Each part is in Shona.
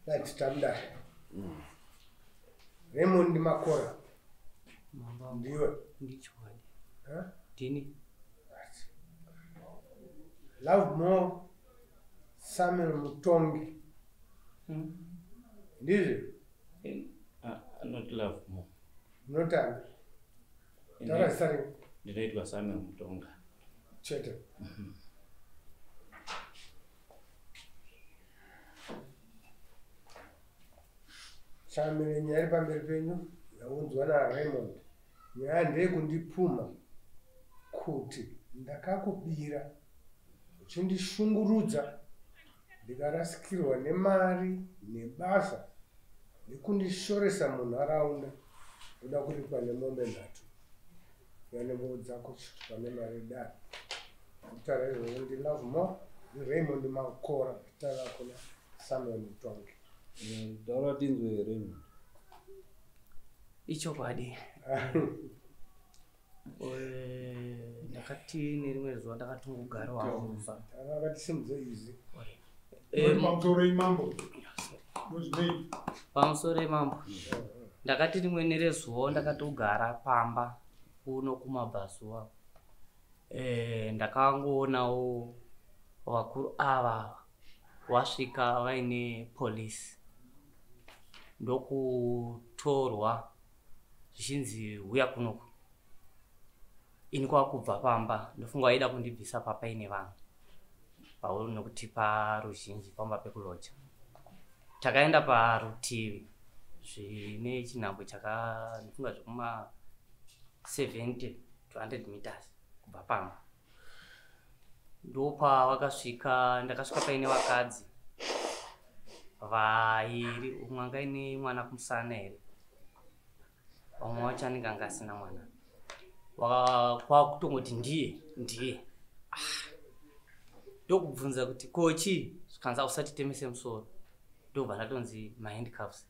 Right, tamudai. Raymond Makora. Mambo. Ndiwe. Ndichokwadi. Huh? Ndini. Right. Love more Samuel Mutongi. Ndizvo? Not love more. Munotanga. Taura zita renyu. Ndinoitwa Samuel Mutonga. Chete. Samuel, nyaya iri pamberi penyu yaunzwa naRaymond. Nyaya ndeyekundipumha kuti ndakakubira uchindishungurudza ndikarasikirwa nemari nebasa nekundishoresa munharaunda. Ndoda kuripwa nemombe 3. Uya nembogo dzako pane mari dare. Kutaura izvozvo ndiLove More, ndiRaymond Makora, zita rako naSamuel Mutongi. Taura tinzwe Raymond. Ichokwadi. Ndakati nerimwe zuva ndakatongogarawo mumba. Akatisimudze izi. Pamusoro imambo. Muzvinei? Pamusoro imambo. Ndakati rimwe nerezuva ndakatogara pamba kuno kumabvazuva. Ndakangoonawo vakuru ava wasvika vaine polisi ndokutorwa zvichinzi huya kunoku. Ini kwakubva pamba ndofunga vaida kundibvisa papaine vanhu pauri nokuti paruzhinji pamba pekuloja. Takaenda parutivi zvine chinhambo chaka ndofunga zvekuma 70 to 100 meters kubva pamba. Ndopavakasvika, ndakasvika paine vakadzi vairi, umwe anga aine mwana kumusana here, vamwe vacho anenge anga asina mwana. Kwakutongoti ndiye ndiye. Ndokubvunza kuti kochi, zvikanzi usatitemese musoro. Ndobva ndatonzi mahandcuffs.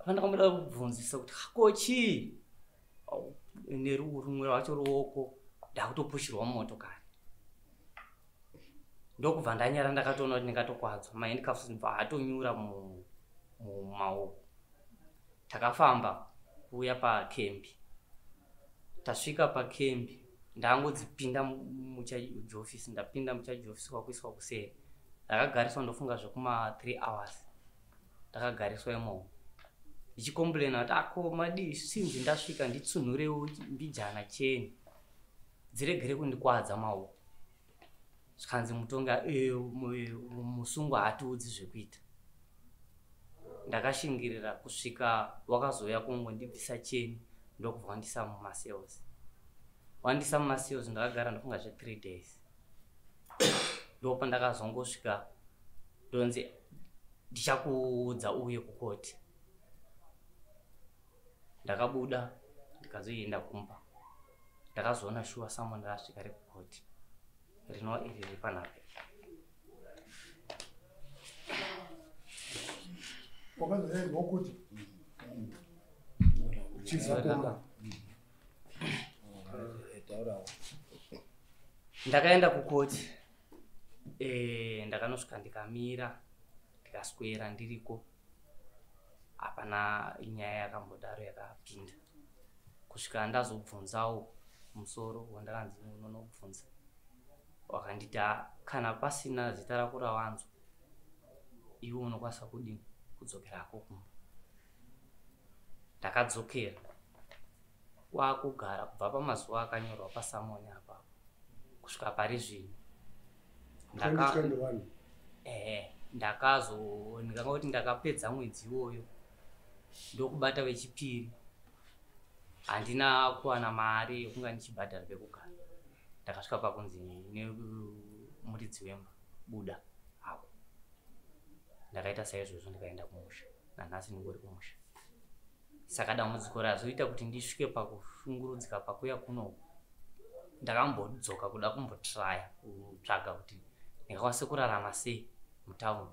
Apa ndakamboda kubvunzisa kuti kochi, nerumwe rwacho ruoko ndakutopushirwa mumotokari. Ndokubva ndanyara, ndakatoona kuti ndingatokwadzwa. Mahandcuffs ndibva atonyura mumaoko. Takafamba kuuya pakembi. Tasvika pakembi, ndangodzipinda mucharge office, ndapinda mucharge office kwakuiswa kuseri. Ndakagariswa ndofunga zvekuma 3 hours. Ndakagariswa imomo. Ndichikomplaina kuti ako madii sinzi ndasvika nditsunhurewo mbijana cheni. Dziregere kundikwadza maoko. Zvikanzi mutonga musungwa haatiudzi zvekuita. Ndakashingirira kusvika wakazouya kungondibvisa cheni ndokubva wandisa mumacells. Wandisa mumacells ndakagara ndofunga zve 3 days. Ndopandakazongosvika ndonzi ndichakuudza uye kukoti. Ndakabuda ndikazoenda kumba. Ndakazoona shuwa someone rasvika rekukoti. Rinova iri riri panapa. Wakazoendwa kuti Uchibva kumba. Ndakaenda kukoti. Ndakanosvika ndikamira, ndikaswera ndiriko. Hapana nyaya yakambodaro yakapinda. Kusvika ndazobvunzawo musoro wandakanzi unonobvunza. Wakanditi kana pasina zita rako rawanzwa, iwe unokwanisa kudini kudzokerako kumba. Ndakadzokera kwakugara kubva pamazuva akanyorwa pasamoni apapo kusvika pari zvino. 2021. Ndikangoti ndakapedza mwedzi iwoyo ndokubata wechipiri. Handina kuwana mari yekunga ndichibhadhara pekugara. Ndakasvika pakunzi nemuridzi wemba buda hako. Ndakaita saizvozvo ndikaenda kumusha. Nanhasi ndingori kumusha. Saka dambudziko razoita kuti ndisvike pakushungurudzika pakuya kunoku. Ndakambodzoka kuda kumbotraya kutsvaga kuti ndingakwanise kurarama sei mutauni.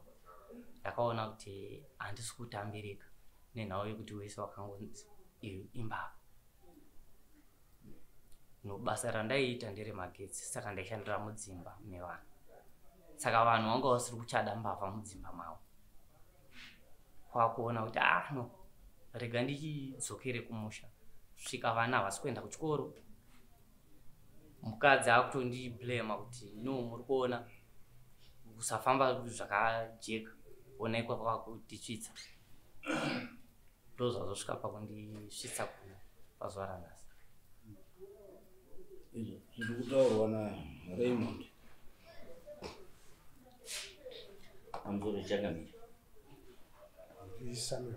Ndakaona kuti handisi kutambirika nenhau yekuti wese wakangonzi imbavha. No basa randaiita nderemagetsi, saka ndaishandira mudzimba mevanhu. Saka vanhu vanga vasiri kuchada mbavha mudzimba mavo. Kwakuona kuti ah no, rega ndichidzokere kumusha. Svika vana havasi kuenda kuchikoro. Mukadzi akutondiblema kuti no, muri kuona kusafamba zvakajeka, onekwa kwakutitsvitsa. Ndozvazosvika pakundisvitsa kuno pazuva ranhasi. Izvo zviri kutaurwa naRaymond. Pamusoro changamire. NdiSamuel.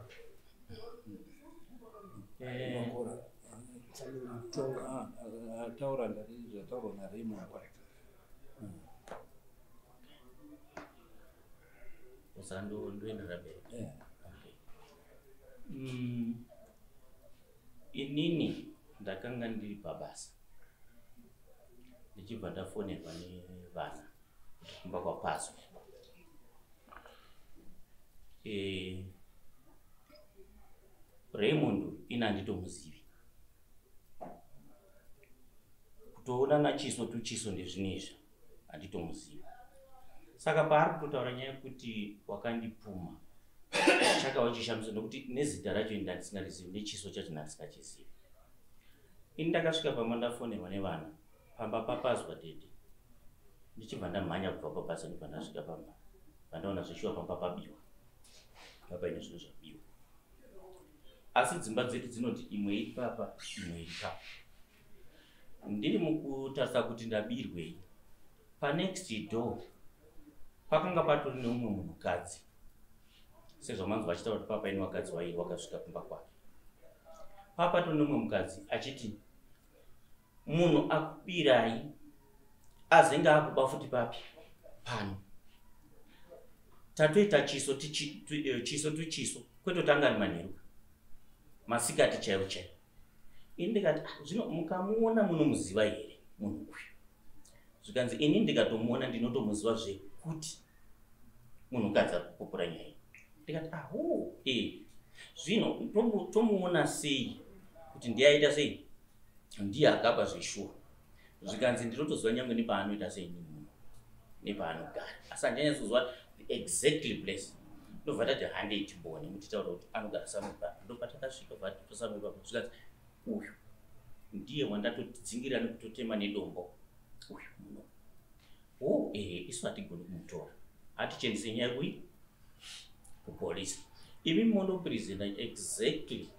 Makora. Samuel Mutonga. Ah, ataura, ndati zvataurwa naRaymond. Saka ndoenderera mberi? Eh. Okay. Inini ndakanga ndiri pabasa, ndichibva ndafonerwa nevana kuti kumba kwapazwa. Raymond ini handitomuzivi, kutoonana chiso tuchiso ndezvinezvi, handitomuzivi. Saka paari kutotaura nyaya yekuti wakandipuma, chakava chishamiso, nekuti nezita racho ini ndandisingarizivi, nechiso chacho ndandisingachizivi. Ini ndakasvika pamba, ndafonerwa nevana, pamba papazwa dhedhe. Ndichibva ndamhanya kubva pabasa, ndibva ndasvika pamba, pandaona zveshuwa pamba pabiwa, papaine zvinhu zvabiwa. Asi dzimba dzedu dzinoti imwe iri papa, imwe iri papa. Ndiri mukutarisa kuti ndabirwei, panext door pakanga patori neumwe munhukadzi, sezvamanzwa achitaura kuti papa ine vakadzi vairi vakasvika kumba kwake. Papatori neumwe mukadzi achiti munhu akubirai azenge akuba futi papi pano. Tatoita chiso chiso tuchiso, kwete kuti anga ari manheru, masikati chaiwo chaiwo. Ini ndikati, "Ah, zvino mukamuona munomuziva here munhu uyu?" Zvikanzi, "Ini ndikatomuona ndinotomuziva zvekuti munhukadzi ari kupupura nyaya iyi." Ndikati, "Aho, e zvino tomuona sei kuti ndiye aita sei, ndiye akapa zveshuwa?" Zvikanzi, "Ndinotoziva nyange nepaanoita sei nini munhu, nepaanogara, asi handinyatsozwa the exactly place." Ndobva tati, "Handei timboone, mutitaura kuti anogara samwe papa." Ndopatakasvika, bva tosamwe papa. Zvikanzi, "Uyu ndiye wandatodzingira nekutotema nedombo uyu muno." "O, ehe, isu hatigoni kumutora, hatichendise nyaya kui kupolisi. Imi mondopresenta exactly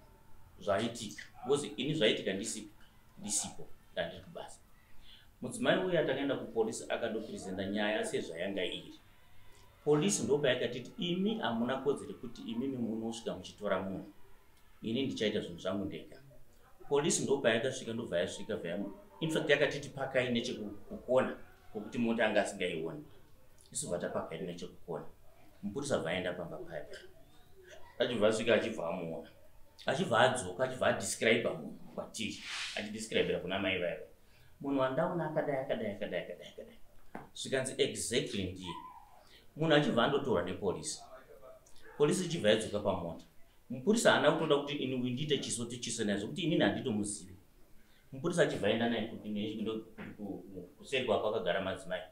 zvaitika, because ini zvaitika ndisipo, ndandiri kubasa." Mudzimai uyu atakaenda kupolisi, akandopresenta nyaya sezvayanga iri. Polisi ndopayakatiti, "Imi hamuna kodzero yekuti imimi munosvika muchitora munhu, ini ndichaita zvinhu zvangu ndega." Polisi ndopayakasvika, ndobva yasvika, bva infact yakatiti, "Pakai nechekukona kwokuti mota anga asingaioni." Isu bva tapakai nechekukona. Mupurisa bva aenda pamba paya, achibva asvika, achibva amuona, achibva adzoka, achibva adescribe munhu kwatiri, achidescribira kuna mai vaya, "Munhu wandaona akadai, akadai, akadai, akadai, akadai." Zvikanzi, "Exactly, ndiye munhu." Achibva andotorwa nepolisi. Polisi ichibva yadzoka pamota. Mupurisa haana kutoda kuti ini ndiite chiso tichiso naye, zvokuti inini handitomuzivi. Mupurisa achibva aenda naye kuseri kwako akagara madzimai.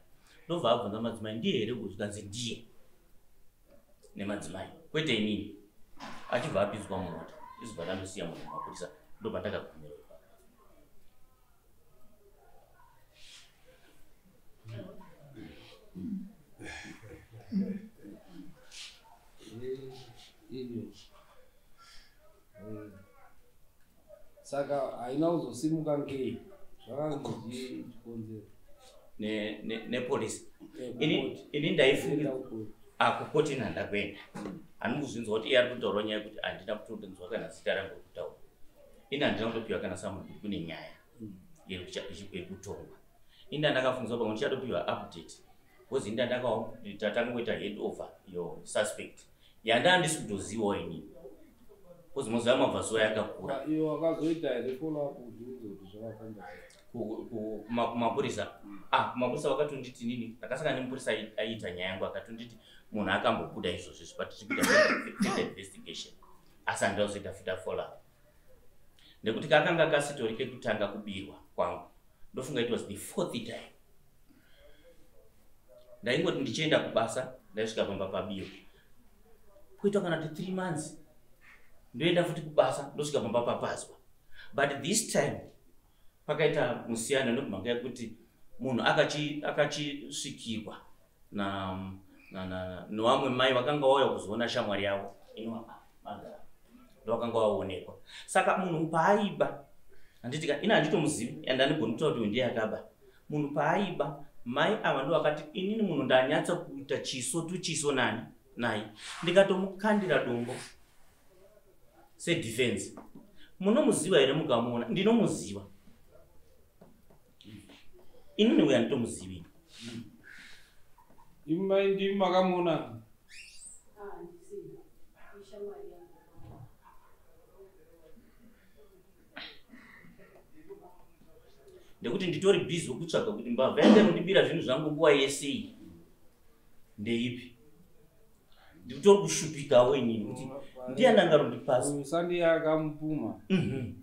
Ndobva abvunza madzimai, "Ndiye here uyu?" Zvikanzi, "Ndiye," nemadzimai, kwete inini. Achibva apinzwa mumota, izobva tandosiya munhu mumapurisa. Ndobva ndakagumira ipapo. Iyo. Saka haina kuzosimuka ngei? Zvakange chikonzero? Nepolisi. Ini ndaifungira akukoti nhandakuenda, handiri kuzvinzwa kuti iye ari kutaurawo nyaya yekuti handina kutonzwa kana zita rangu kutaura. Ini handina kutopiwa kana samuri kuti kune nyaya iri kutongwa. Ini ndandakafungidzwa pamwe ndichatopiwa update, because ini tatangoita hand over yo suspect yandaa ndisi kutozivawo inini, because moziva mabvazuva yakakura. Iyo wakazoita here follow up kuti unze kuti zvakafamba sei? Kumapurisa, ah, kumapurisa vakatonditi, nini ndakasangana nemupurisa aiita nyaya yangu, akatonditi munhu akambobuda izvozvo izvi, but tiri kuita further investigation. Asi handina kuzoita futa follow up, nekuti kakanga kasitori kekutanga kubirwa kwangu. Ndofunga it was the fourth time. Ndaingoti ndichienda kubasa, ndaisvika pamba pabiwa. Kuita kana kuti 3 months ndoenda futi kubasa, ndosvika pamba papazwa. But this time pakaita musiyano nekumhaka yekuti munhu akachisvikirwa nevamwe mai vakanga vauya kuzoona shamwari yavo inova magara, ndovakanga vaonekwa. Saka munhu paaiba, handitika ini handitomuzivi and handigoni kutaura kuti ndiye akaba. Munhu paaiba, mai ava ndo vakati inini munhu ndanyatsa kuita chiso tuchiso nani naye, ndikatomukandira dombo sedefense. Munomuziva here mukamuona? Ndinomuziva inini uyo handitomuzivi. Imi mai ndimi makamuona? Ndekuti nditori busy wekutsvaga kuti mbavha yanga inondibira zvinhu zvangu nguva yese iyi ndeipi. Nditori kushupikawo inini kuti ndiani angarondipasa. Uyu sandiye akamupuma.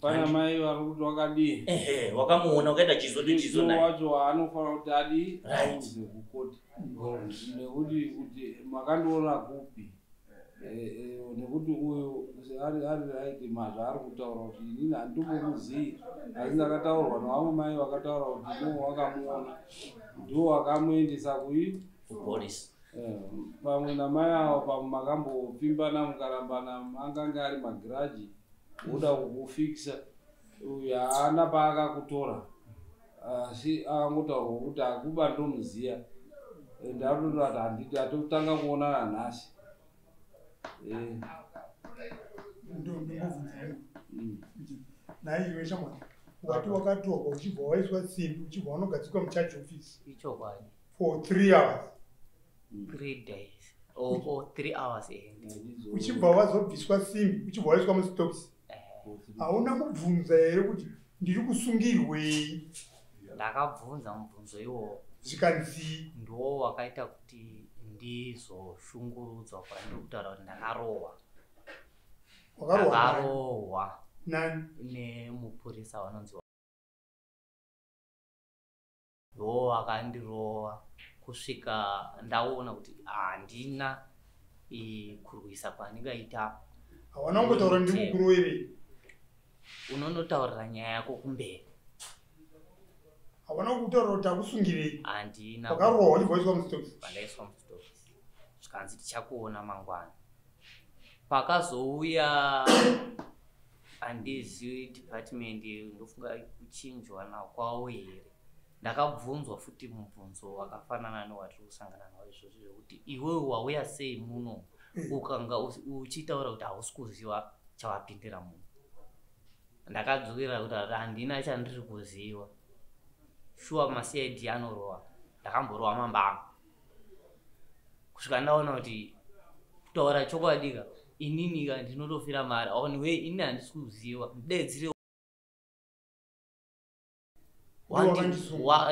Pana mai vari kuti wakadii? Ehe, wakamuona wakaita chizo tuchizo naye. Wacho waanofanira kuti adii? Right. Auze kukoti. Nekuti kuti makandiona kupi? Nekuti uyu ari right mazvaari kutaura kuti inini handitombomuzivi, asi ndakataurwa nevamwe mai vakataura kuti ndiwo wakamuona, ndiwo wakamuendesa kui kupolisi. Pamwe namai avo pamwe makambopfimbana mukarambana, angange ari magiraji woda kukufikisa, uyu haana paakakutora, asi akangotaurwa kuti akuba ndomuziya, ende atototi handiti atotanga kuonana nhasi. Ndombobvunza hangu kuti nhai iwe shamwari, wati wakatorwa uchibva waiswa simbi uchibva wanogadzikwa mucharge office Ichokwadi. for 3 hours. 3 days or 3 hours and Uchibva wazobviswa simbi uchibva waiswa mustokisi, hauna kubvunza here kuti ndiri kusungirwei? Ndakabvunza mubvunzo iwowo. Zvikanzi ndiwo wakaita kuti ndizoshungurudzwa kwandiri kutaura kuti ndakarohwa. Wakarohwa nani? Ndakarohwa Nani? nemupurisa vanonzi ndo wakandirova kusvika ndaona kuti handina kurwisa kwandingaita. Hawana kungotaura ndiri kukuroverei? Unonotaurira nyaya yako kumberi. Hawana kutaura kuti akusungirei? Handina. Wakarohwa uchibva waiswa mustokisi? Pandaiswa mustokisi zvikanzi tichakuona mangwana. Pakazouya handizivi department, ndofunga kuchinjwa nakwavo here, ndakabvunzwa futi mubvunzo wakafanana newatiri kusangana nawo izvozvi, zvekuti iwewe wauya sei muno ukanga uchitaura kuti hausi kuziva chawapindira muno. Ndakadzokera kuti handina chandiri kuziva. Shuwa maCID anorova, ndakamborowa mambama kusvika ndaona kuti kutaura chokwadi ka inini ka ndinotofira mari anyway, inini handisi kuziva, ndidaidzire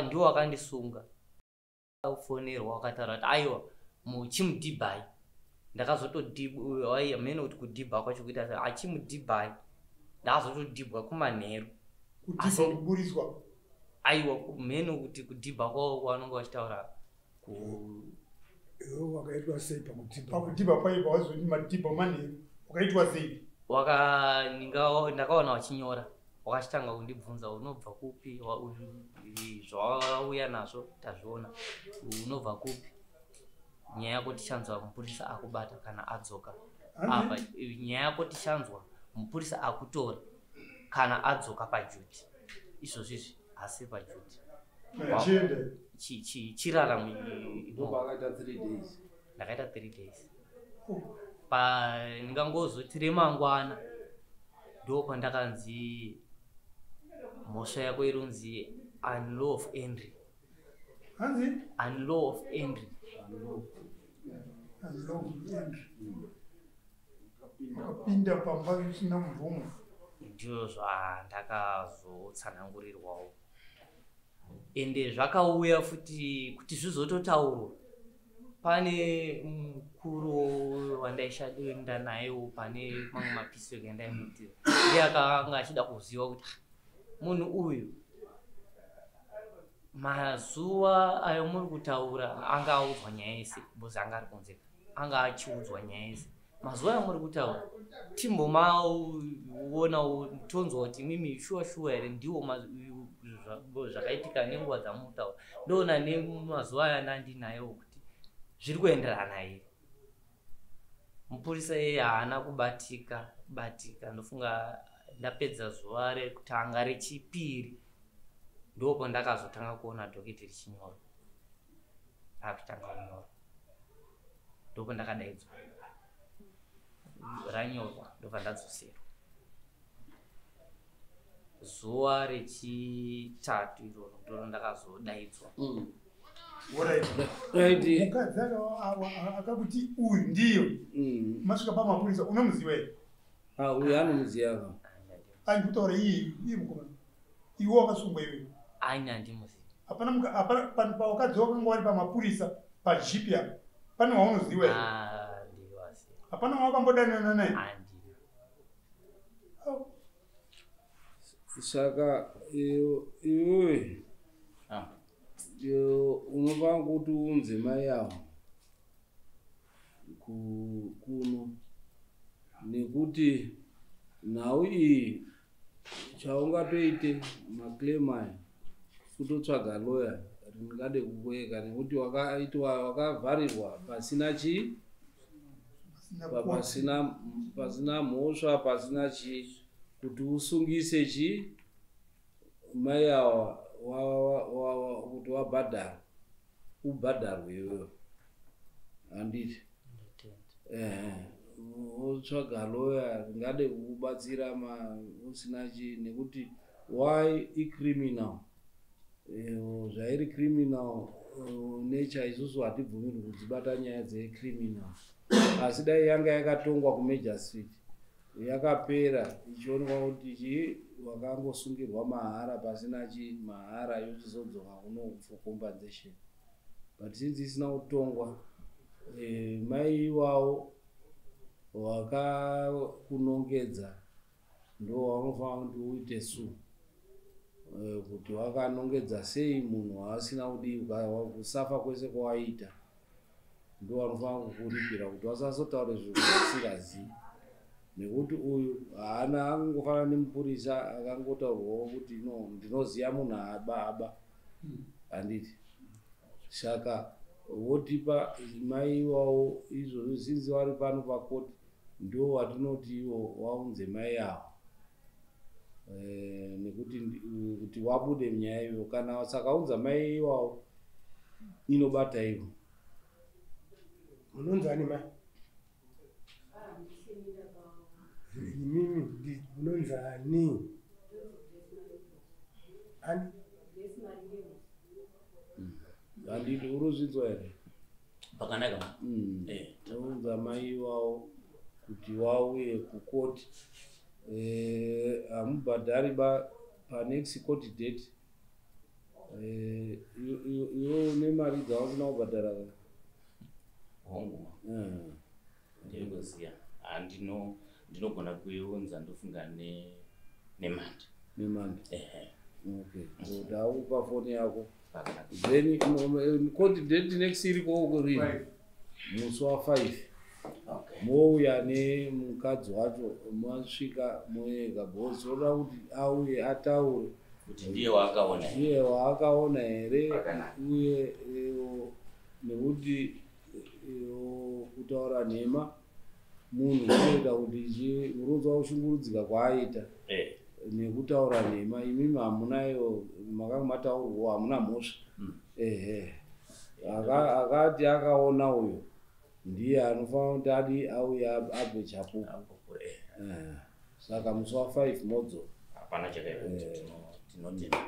ndiwo wakandisunga. Kufonerwa wakataura kuti aiwa muchimudhibhai. Ndakazotodhibwa mene kuti kudhibha kwacho kuita sei, achimudhibhai ndakazotodhibwa kumanheru. Kudhibha kuburiswa? Aiwa, mheno kuti kudhibha kwavo kwavanonge vachitaura. Iwe wakaitwa sei pakudhibha? Pakudhibha paipa wazoti madhibha manheru, wakaitwa sei? Ndakaona vachinyora, wakachitanga kundibvunza unobva kupi, zvawauya nazvo tazviona, unobva kupi, nyaya yako tichanzwa mupurisa akubata kana adzoka apa, nyaya yako tichanzwa mupurisa akutora kana adzoka pajuti. Izvozvo izvi asi pajuti chiraramo. Ndopakaita 3 days. Ndakaita 3 days. Ndingangozoti remangwana ndopandakanzi mhosva yako irunzi unlawful entry. Hanzi? Unlawful entry. Unlawful entry. Wakapinda pamba usina mvumo. Ndizvo zvandakazotsanangurirwawo. Ende zvakauya futi kuti zvizototaurwa. Pane mukuru wandaishanda nayewo pane mamwe mapisi andaimuitira. Ndiye akanga achida kuziva kuti munhu uyu mazuva ayo muri kutaura anga audzwa nyaya yese, because anga ari kunze, anga achiudzwa nyaya yese. Mazuva amuri kutaura timbomaonawo tonzwa kuti mimi shuwa shuwa here ndiwo zvakaitika nenguva dzamutaura. Ndoona nemazuva aya ndandinayo kuti zviri kuenderana here. Mupurisa iye haana kubatika batika, ndofunga ndapedza zuva rekutanga rechipiri ndipo ndakazotanga kuona dhoketi richinyorwa, rakutanga kunyorwa ndipo ndakadaidzwa ranyorwa ndobva ndadzoserwa. Zuva rechitatu iroro ndoro ndakazodaidzwa. Mukadzi akakuti uyu ndiyo masvika pamapurisa unomuziva here? Uyu anomuziva. Andikutaura iye mukomana iwe wakasungwa iwe. Aini handimuzivi. Hapana pawakadzi wakanga wari pamapurisa pajipi apa pane waunoziva here? Hapana wakambodanana naye? Saka iwewe unofana kuti uunze mai avo kuno nekuti nhau iyi chaungatoite maclaim aya kutotsvaga lawyer ringade kukueka nekuti wakavharirwa pasina chii, pasina mhosva, pasina chii, kuti usungise chii mai ava kuti wabhadharwa, ubhadharwe iwewe, handiti? Wotsvaga lawyer ringade kukubatsira usina chii nekuti why icriminal. Zvairi criminal nature isusu hatibvumirwi kudzibata nyaya dzecriminal, asi dai yanga yakatongwa kuMajor Street yakapera ichionekwa kuti chii wakangosungirwa mahara pasina chii mahara yochizodzoka kuno for compensation, but since isina kutongwa mai iwawo wakakunongedza ndo waunofanira kuti uite su kuti wakanongedza sei munhu waasina kudii kusafa kwese kwawaita ndo wanofanira kukuripira kuti wasazotaure zvinhu zvausingazii nekuti uyu haana angofanana nemupurisa akangotaurwawo kuti no ndinoziva munhu aba handiti? Saka votipa mai iwawo izvozvo sinzi vari pano pakoti ndo watinoti iwo waunze mai avo nekuti kuti wabude nyaya iyoyo. Kana sakaunza mai iwawo inobata ivo. Munonzani mai? Imimi munonzani? Ani? Handiti urozvinzwa here? Pakanaka. Taunza mai iwawo kuti wauye kukoti. Hamubhadhari ba panext court date. Iwe une mari dzausina kubhadhara ka? Hongu. Ndinoziva. Ndinogona kuiunza ndofunga nemanda. Nemanda. Okay. Ndakupa foni yako. Then court date next iriko rini? Musi wa 5. Mouya nemukadzi wacho masvika moyega because toda kuti auye ataure kuti ndiye waakaona. Ndiye waakaona here uye nekuti kutaura nhema munhu unoita kuti uronzwa kushungurudzika kwaaita nekutaura nhema. Imimi hamunayo makanga mataurwawo hamuna mhosva. Ehe. Akati akaona uyo ndiye anofanira kuti adi auye abve chapupu. Saka musi wa 5 modzo. Hapana chakaipa tinotenda.